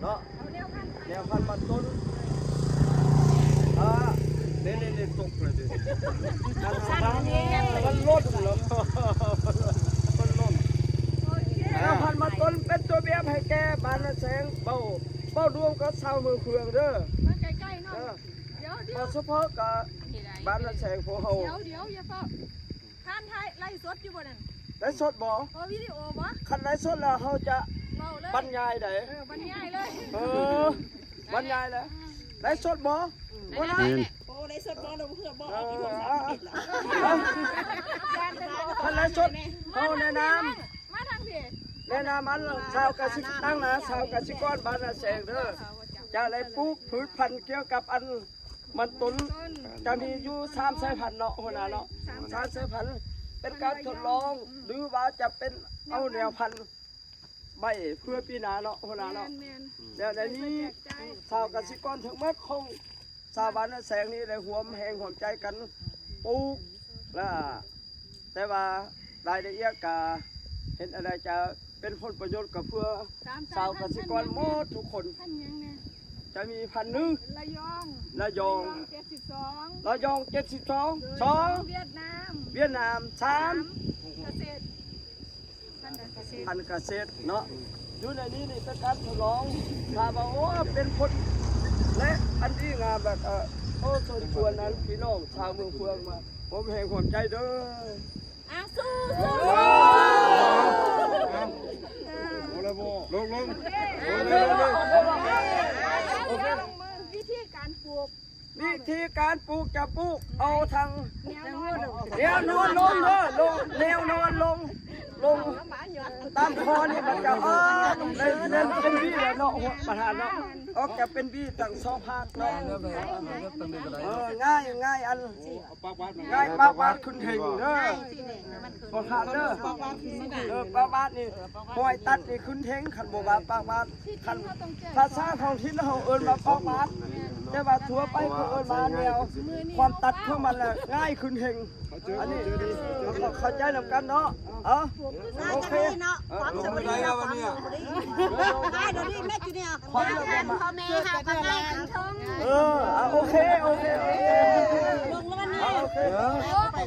ເນາະ ແນວພັນມັນຕົ້ນ ອ່າ ນີ້ໆໆ ຕົກເລີຍເດ້ ມັນລົ້ນແລ້ວ ມັນລົ້ນ ແນວພັນມັນຕົ້ນເປັນຕົວແບບໃຫ້ແກ່ບ້ານນາແສງ ເວົ້າ ເວົ້າລວມກັບຊາວເມືອງເຟືອງເດີ ມາໃກ້ໆເນາະ ເອີ ດຽວໆ ເວົ້າສະເພາະກັບບ້ານນາແສງພວກເຮົາ ດຽວໆ ຢ່າຟ້າວ ທ່ານຖ່າຍໄລຟ໌ສົດຢູ່ບໍ່ນັ້ນ? ໄລຟ໌ສົດບໍ່? ເອີ ວິດີໂອບໍ່? ຄັນໄລຟ໌ສົດແລ້ວເຮົາຈະເວົ້າເລີຍ ບັນຍາຍໃດ? ເອີ ບັນຍາຍເລີຍ ເອີ ບັນຍາຍແລ້ວ ອືມ ໄລຟ໌ສົດບໍ່? ອືມ ບໍ່ນະ ແມ່ນ ໂອ້ ໄລຟ໌ສົດບໍ່? ເອີ ເຮົາບໍ່ເອົາ ເອີ ເຮົາ ເຮົາ ຄັນໄລຟ໌ສົດ ເຮົາແນະນຳ ມາທາງພີ້ ແນະນຳອັນຊາວກະສິ ຕັ້ງໜ້າຊາວກະສິກອນບ້ານນາແສງເດີ ຈະໄດ້ປູກພືດພັນກ່ຽວກັບອັນ ມັນຕົ້ນ ຈະມີຢູ່ສາມສາຍພັນເນາະ ຫົວໜ້າເນາະ ສາມສາຍພັນ ເປັນການທົດລອງ ຫຼືວ່າຈະເປັນເອົາແນວພັນໃໝ່ເພື່ອປີໜ້າເນາະ ຫົວໜ້າເນາະ ແມ່ນໆ ແລ້ວໃນນີ້ຊາວກະສິກອນທັງໝົດຂອງຊາວບ້ານນາແສງນີ້ໄດ້ຮ່ວມແຮງຮ່ວມໃຈກັນປູກ ລະ ແຕ່ວ່າລາຍລະອຽດກະເຮັດອັນໃດຈະເປັນຜົນປະໂຫຍດກະເພື່ອຊາວກະສິກອນໝົດທຸກຄົນ ພັນຫຍັງແນ່? ຈະມີພັນໜຶ່ງ ລະຍອງ ລະຍອງ ລະຍອງເຈັດສິບສອງ ລະຍອງເຈັດສິບສອງ ສອງ ຫວຽດນາມ ຫວຽດນາມ ສາມ ສາມ ກະເສດ ພັນກະເສດ ພັນກະເສດເນາະ ຢູ່ໃນນີ້ນີ້ເປັນການທົດລອງ ຖ້າວ່າ ໂອ້ ເປັນຜົນ ແລະ ອັນດີງາມ ແລ້ວກະ ໂອ້ ເຊີນຊວນນັ້ນ ພີ່ນ້ອງຊາວເມືອງເຟືອງມາຮ່ວມແຮງຮ່ວມໃຈເດີ ອ່ະ ສູ້ໆ ລົງໆ ລົງໆ ໂອເຄ ໂອເຄ ວິທີການປູກ ວິທີການປູກຈະປູກເອົາທາງແນວນອນ ແນວນອນລົງເດີ ລົງ ແນວນອນລົງ ລົງຕາມຄໍນີ້ມັນຈະ ເອີ ເປັນ ເປັນ ເປັນຫວີແລ້ວເນາະ ປະທານເນາະ ອອກຈະເປັນຫວີທັງສອງພາກເນາະ ເອີ ງ່າຍ ງ່າຍອັນ ງ່າຍປາກບາດຂຶ້ນເທິງເດີ ປະທານເດີ ເອີ ປາກບາດນີ້ ຮອຍຕັດນີ້ຂຶ້ນເທິງ ຄັນບໍ່ວ່າປາກບາດ ຄັນພາສາທ້ອງຖິ່ນເຮົາເອີ້ນວ່າປາກບາດ ແຕ່ວ່າທົ່ວໄປເຂົາເອີ້ນວ່າແນວ ຄວາມຕັດຂອງມັນລະງ່າຍຂຶ້ນເທິງ ອັນນີ້ເຂົ້າໃຈນຳກັນເນາະ ເອີ ໂອເຄ ເນາະ ຄວາມສະບາຍດີເນາະ ຄວາມສະບາຍດີ ໄດ້ດອກນີ້ແມ່ຈູເນຍ ຄວາມສະບາຍດີ ພໍ່ແມ່ເຮົາກໍງ່າຍຂຶ້ນເທິງ ເອີ ໂອເຄ ໂອເຄ ໂອເຄ ລົງແລ້ວວັນນີ້ ໂອເຄ